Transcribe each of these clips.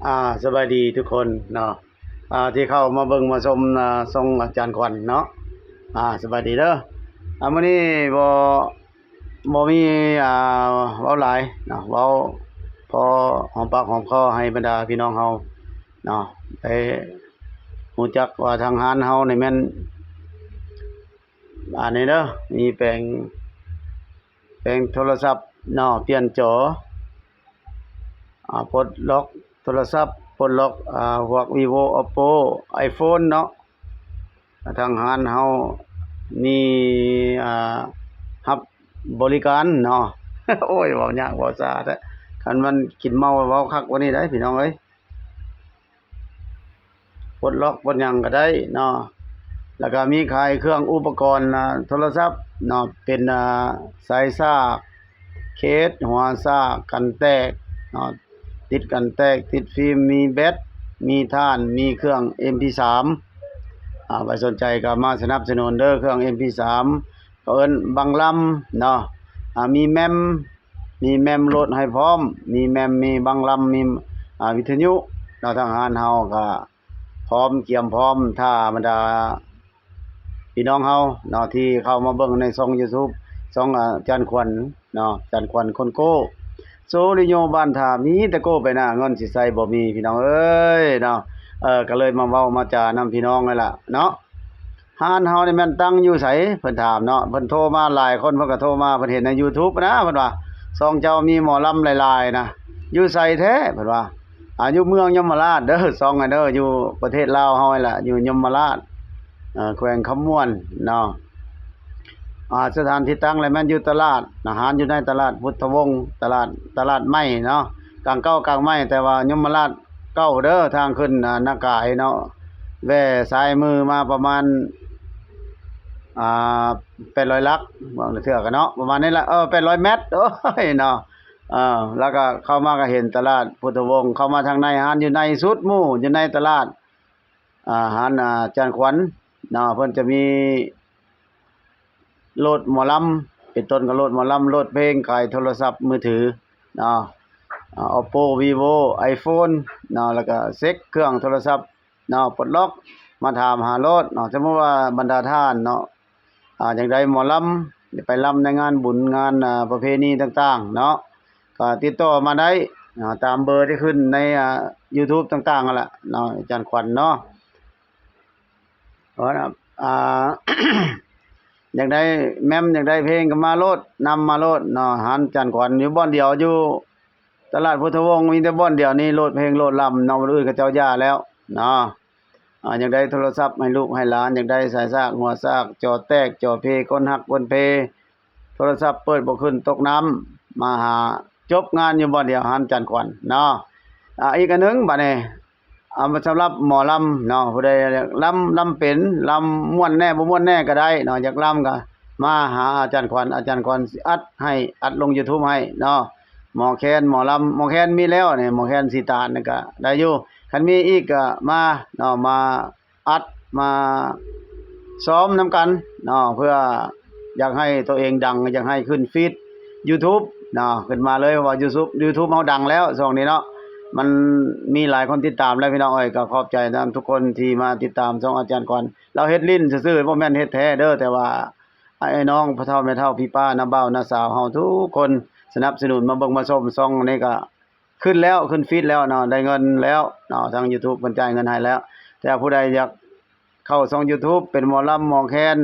ອ່າ ສະບາຍດີທຸກຄົນເນາະ ອ່າ ທີ່ເຂົ້າມາເບິ່ງມາຊົມ ອ່າ ຊ່ອງອາຈານຂວັນເນາະ ອ່າ ສະບາຍດີເດີ. ອ່າ ມື້ນີ້ບໍ່ ບໍ່ມີ ອ່າ ເວົ້າຫຼາຍເນາະ ເວົ້າພໍຫອມປາກຫອມຄໍໃຫ້ບັນດາພີ່ນ້ອງເຮົາເນາະ ໄດ້ຮູ້ຈັກວ່າທາງຮ້ານເຮົານີ້ແມ່ນ ອັນນີ້ເດີ ມີແປງ ແປງໂທລະສັບເນາະ ປ່ຽນຈໍ ອ່າ ປົດລັອກໂທລະສັບ ປົດລັອກ ອ່າ ພວກ Vivo Oppo iPhone ເນາະ ທາງຮ້ານເຮົາມີ ອ່າ ຮັບບໍລິການເນາະ ໂອ້ຍ ເວົ້າຍາກເວົ້າຊ້າແທ້ ຄັນມັນກິນເມົາເວົ້າຄັກກວ່ານີ້ໄດ໋ ພີ່ນ້ອງເອີຍ. ປົດລັອກປົດຫຍັງກໍໄດ້ເນາະ ແລ້ວກໍມີຂາຍເຄື່ອງອຸປະກອນ ອ່າ ໂທລະສັບເນາະ ເປັນ ອ່າ ສາຍສາກ ເຄສ ຫົວສາກ ກັນແຕກເນາະ ຕິດກັນແຕກ ຕິດຟີມ ມີແບັດ ມີຖ່ານ ມີເຄື່ອງເອັມພີສາມ ອ່າ ໃຜສົນໃຈກໍມາສະໜັບສະໜູນເດີ ເຄື່ອງເອັມພີສາມ ເຂົາເອີ້ນບັງລຳເນາະ ອ່າ ມີແມັມ ມີແມັມໂຫຼດໃຫ້ພ້ອມ ມີແມັມ ມີບັງລຳ ມີ ອ່າ ວິທະຍຸເນາະ ທາງຮ້ານເຮົາກໍ ພ້ອມ ກຽມພ້ອມ ຖ້າບັນດາພີ່ນ້ອງເຮົາເນາະ ທີ່ເຂົ້າມາເບິ່ງໃນຊ່ອງ YouTube ຊ່ອງອາຈານຂວັນເນາະ ອາຈານຂວັນຄົນໂກ້ ໂຊລິໂຍບ້ານທ່າ ມີແຕ່ໂກ້ໄປໜ້າ ເງິນຊິໃຊ້ບໍ່ມີ ພີ່ນ້ອງເອີຍເນາະ ເອີ ກໍເລີຍມາເວົ້າມາຈານຳພີ່ນ້ອງນັ້ນລະເນາະ. ຮ້ານເຮົານີ້ແມ່ນຕັ້ງຢູ່ໃສ? ເພິ່ນຖາມເນາະ ເພິ່ນໂທມາຫຼາຍຄົນ ເພິ່ນກໍໂທມາ ເພິ່ນເຫັນໃນ YouTube ນະ ເພິ່ນວ່າ ຊ່ອງເຈົ້າມີໝໍລຳຫຼາຍໆນະ ຢູ່ໃສແທ້? ເພິ່ນວ່າ ອ່າ ຢູ່ເມືອງຍົມມະລາດເດີ ຊ່ອງນັ້ນເດີ ຢູ່ປະເທດລາວເຮົານີ້ລະ ຢູ່ຍົມມະລາດ ເອີ ແຂວງຄຳມ່ວນເນາະ ອ່າ ສະຖານທີ່ຕັ້ງລະແມ່ນຢູ່ຕະຫຼາດນະ ຮ້ານຢູ່ໃນຕະຫຼາດພຸດທະວົງ ຕະຫຼາດ ຕະຫຼາດໃໝ່ເນາະ ກາງເກົ່າກາງໃໝ່ ແຕ່ວ່າຍົມມະລາດເກົ່າເດີ ທາງຂຶ້ນ ອ່າ ນາກາຍເນາະ ແວ່ຊ້າຍມືມາປະມານ ອ່າ ແປດຮ້ອຍຫຼັກ ບາງເທື່ອກໍເນາະ ປະມານນີ້ລະ ເອີ ແປດຮ້ອຍແມັດ ໂອ້ຍເນາະ ເອີ ແລ້ວກໍເຂົ້າມາກໍເຫັນຕະຫຼາດພຸດທະວົງ ເຂົ້າມາທາງໃນ ຮ້ານຢູ່ໃນສຸດໝູ່ ຢູ່ໃນຕະຫຼາດ ອ່າ ຮ້ານອາຈານຂວັນເນາະ ເພິ່ນຈະມີໂຫຼດໝໍລຳ ເປັນຕົ້ນກໍໂຫຼດໝໍລຳ ໂຫຼດເພງ ຂາຍໂທລະສັບມືຖືເນາະ ອ່າ Oppo Vivo iPhone ເນາະ ແລ້ວກໍເຊັກເຄື່ອງໂທລະສັບ ເນາະ ປົດລັອກ ມາຖາມຫາໂລດເນາະ ສົມມຸດວ່າບັນດາທ່ານເນາະ ອ່າ ຢາກໄດ້ໝໍລຳ ໄປລຳໃນງານບຸນງານ ອ່າ ປະເພນີຕ່າງໆເນາະ ກໍຕິດຕໍ່ມາໄດ້ເນາະ ຕາມເບີທີ່ຂຶ້ນໃນ ອ່າ YouTube ຕ່າງໆຫັ້ນລະເນາະ ອາຈານຂວັນເນາະ ເພາະວ່າ ອ່າ ຢາກໄດ້ແມັມ ຢາກໄດ້ເພງກໍມາໂລດ ນຳມາໂລດເນາະ ຮ້ານອາຈານຂວັນຢູ່ບ່ອນດຽວ ຢູ່ຕະຫຼາດພຸດທະວົງ ມີແຕ່ບ່ອນດຽວນີ້ ໂລດເພງໂລດລຳເນາະ ບ່ອນອື່ນເຂົາເຈົ້າຢ່າແລ້ວເນາະ. ອາ ຢາກໄດ້ໂທລະສັບໃຫ້ລູກໃຫ້ຫຼານ ຢາກໄດ້ສາຍສາກ ຫົວສາກ ຈໍແຕກ ຈໍເພ ຄົນຮັກຄົນເພ ໂທລະສັບເປີດບໍ່ຂຶ້ນ ຕົກນ້ຳ ມາຫາ ຈົບງານຢູ່ບ່ອນດຽວ ຮ້ານອາຈານຂວັນເນາະ. ອາ ອີກອັນໜຶ່ງບາດນີ້ ອາ ສຳລັບໝໍລຳເນາະ ຜູ້ໃດລຳ ລຳເປັນ ລຳມ່ວນແດ່ ບໍ່ມ່ວນແດ່ກໍໄດ້ເນາະ ຢາກລຳກໍມາຫາອາຈານຂວັນ ອາຈານຂວັນຊິອັດໃຫ້ ອັດລົງ YouTube ໃຫ້ເນາະ. ໝໍແຄນ ໝໍລຳ ໝໍແຄນມີແລ້ວນີ້ ໝໍແຄນສີຕານນີ້ກໍໄດ້ຢູ່ ຄັນມີອີກກໍມາເນາະ ມາອັດ ມາຊ້ອມນຳກັນເນາະ ເພື່ອຢາກໃຫ້ໂຕເອງດັງ ຢາກໃຫ້ຂຶ້ນຟີດ YouTube ເນາະ ຂຶ້ນມາເລີຍ ເພາະວ່າ YouTube YouTube ເຮົາດັງແລ້ວຊ່ວງນີ້ເນາະ ມັນມີຫຼາຍຄົນຕິດຕາມແລ້ວ ພີ່ນ້ອງເອີຍ. ກໍຂອບໃຈນຳທຸກຄົນທີ່ມາຕິດຕາມຊ່ອງອາຈານຂວັນ ລາວເຮັດຫຼິ້ນຊື່ໆ ບໍ່ແມ່ນເຮັດແທ້ເດີ ແຕ່ວ່າ ອ້າຍນ້ອງ ພໍ່ເຖົ້າແມ່ເຖົ້າ ພີ່ປ້າ ນ້າບ່າວ ນ້າສາວເຮົາທຸກຄົນສະໜັບສະໜູນມາເບິ່ງມາຊົມຊ່ອງນີ້ກໍຂຶ້ນແລ້ວ ຂຶ້ນຟີດແລ້ວເນາະ ໄດ້ເງິນແລ້ວເນາະ ທາງ YouTube ເພິ່ນຈ່າຍເງິນໃຫ້ແລ້ວ. ແຕ່ຜູ້ໃດຢາກເຂົ້າຊ່ອງ YouTube ເປັນໝໍລຳໝໍແຄນ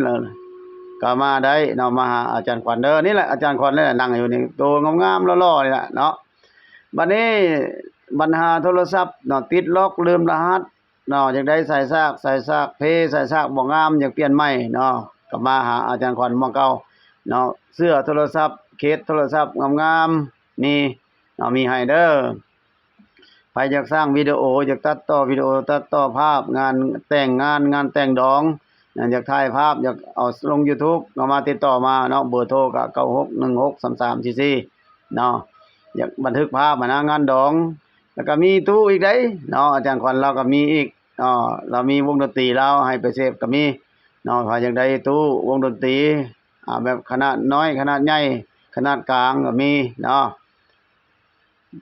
ກໍມາໄດ້ເນາະ ມາຫາອາຈານຂວັນເດີ. ນີ້ແຫຼະ ອາຈານຂວັນນີ້ແຫຼະ ນັ່ງຢູ່ນີ້ ໂຕງາມໆຫຼໍ່ໆນີ້ແຫຼະເນາະ. ບັດນີ້ບັນຫາໂທລະສັບເນາະ ຕິດລັອກ ລືມລະຫັດ ເນາະ ຢາກໄດ້ສາຍສາກ ສາຍສາກເພ ສາຍສາກບໍ່ງາມ ຢາກປ່ຽນໃໝ່ເນາະ ກໍມາຫາອາຈານຂວັນໝ່ອງເກົ່າເນາະ. ເສື້ອໂທລະສັບ ເຄສໂທລະສັບງາມໆ ມີເນາະ ມີໃຫ້ເດີ. ໃຜຢາກສ້າງວິດີໂອ ຢາກຕັດຕໍ່ວິດີໂອ ຕັດຕໍ່ພາບ ງານແຕ່ງງານ ງານແຕ່ງດອງ ຢາກຖ່າຍພາບ ຢາກເອົາລົງ YouTube ກໍມາຕິດຕໍ່ມາເນາະ ເບີໂທກໍ ເກົ້າຫົກໜຶ່ງຫົກສາມສາມສີ່ສີ່ເນາະ. ຢາກບັນທຶກພາບຫັ້ນນະ ງານດອງ ແລ້ວກໍມີຕູ້ອີກເດ້ເນາະ ອາຈານຂວັນລາວກໍມີອີກເນາະ ລາວມີວົງດົນຕີລາວໃຫ້ໄປເສບກໍມີເນາະ. ໃຜຢາກໄດ້ຕູ້ວົງດົນຕີ ອ່າ ແບບຂະໜາດນ້ອຍ ຂະໜາດໃຫຍ່ ຂະໜາດກາງກໍມີເນາະ.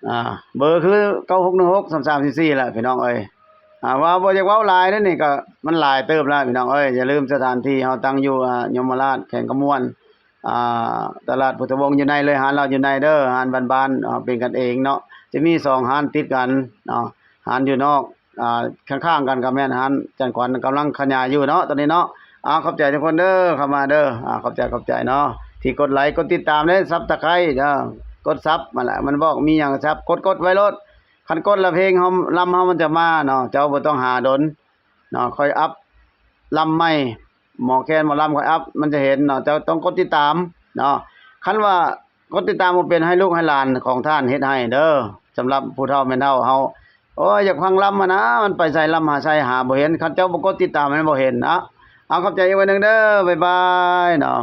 ອ່າ ເບີຄື ເກົ້າຫົກໜຶ່ງຫົກ ສາມສາມສີ່ສີ່ ແຫຼະພີ່ນ້ອງເອີຍ. ອ່າ ວ່າບໍ່ຢາກເວົ້າຫຼາຍເດ້ນີ້ ກໍມັນຫຼາຍເຕີບແລ້ວພີ່ນ້ອງເອີຍ. ຢ່າລືມສະຖານທີ່ເຮົາຕັ້ງຢູ່ ອ່າ ຍົມມະລາດ ແຂວງຄຳມ່ວນ ອ່າ ຕະຫຼາດພຸດທະວົງຢູ່ໃນເລີຍ. ຮ້ານເຮົາຢູ່ໃນເດີ ຮ້ານບ້ານໆ ເປັນກັນເອງເນາະ. ຈະມີສອງຮ້ານຕິດກັນເນາະ ຮ້ານຢູ່ນອກ ອ່າ ຂ້າງໆກັນກໍແມ່ນຮ້ານຈັນຂວັນ ກຳລັງຂະຫຍາຍຢູ່ເນາະ ຕອນນີ້ເນາະ. ອ່າ ຂອບໃຈທຸກຄົນເດີ ເຂົ້າມາເດີ. ອ່າ ຂອບໃຈ ຂອບໃຈເນາະ ທີ່ກົດໄລ ກົດຕິດຕາມເດ້ Subscribe ເດີ ກົດ Sub ມາແຫຼະ. ມັນບອກມີຫຍັງ Sub ກົດ ກົດໄວ້ໂລດ. ຄັນກົດແລ້ວເພງເຮົາ ລຳເຮົາມັນຈະມາເນາະ ເຈົ້າບໍ່ຕ້ອງຫາດົນເນາະ. ຂ້ອຍອັບລຳໃໝ່ ໝໍແຄນໝໍລຳຂ້ອຍອັບ ມັນຈະເຫັນເນາະ. ເຈົ້າຕ້ອງກົດຕິດຕາມເນາະ. ຄັນວ່າກົດຕິດຕາມບໍ່ເປັນ ໃຫ້ລູກໃຫ້ຫຼານຂອງທ່ານເຮັດໃຫ້ເດີ. ສຳລັບຜູ້ເຖົ້າແມ່ເຖົ້າເຮົາ ໂອ້ຍ ຢາກຟັງລຳຫັ້ນນະ ມັນໄປໃສ ລຳຫາໃສ ຫາບໍ່ເຫັນ. ຄັນເຈົ້າບໍ່ກົດຕິດຕາມ ມັນບໍ່ເຫັນນະ. ເອົາ ຂອບໃຈອີກວັນໜຶ່ງເດີ ບາຍບາຍເນາະ.